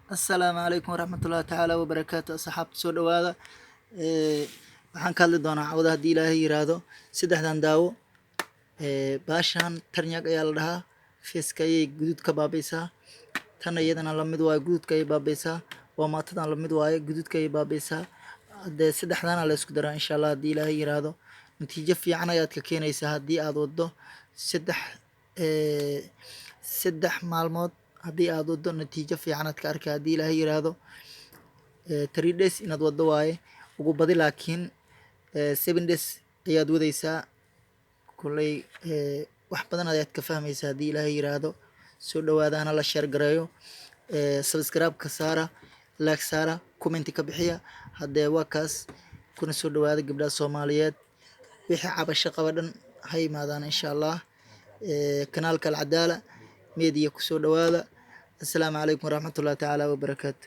Assalaamu calaykum waraxmatullaahi tacaala wabarakaatu. Asxaabta, soo dhawaada. Waxaan ka hadli doonaa cawada, haddii Ilaahay yiraahdo, saddexdan daawo. Baashan tarnyag ayaa la dhahaa, feeska ayay guduud ka baabaysaa. Tan iyadana lamid waaye, guduudka ayay baabaysaa. Waa maatadan, lamid waaye, guduudka ayay baabaysaa. Hadee saddexdana la isku daraa, insha Allah, haddii Ilaahay yiraahdo, natiijo fiican ayaad ka keenaysaa haddii aad waddo 3 maalmood. Haddii aad waddo, natiijo fiican aad ka arkay, haddii Ilaahay yiraahdo. 3 days inaad waddo waaye ugu badi, laakiin 7 days ayaad wadaysaa. Kulley wax badan ayaad ka fahmaysaa, haddii Ilaahay yiraahdo. Soo dhawaada, hana la share gareeyo, subscribe ka saara, like saara, comment ka bixiya. Haddee waa kaas. Kuna soo dhawaada gabdhaha Soomaaliyeed. Wixii cabasho qaba dhan ha yimaadaan, insha Allah, kanaalka Alcadaala Media. Kusoo dhawaada. Assalaamu calaykum waraxmatullahi tacaala wabarakaatu.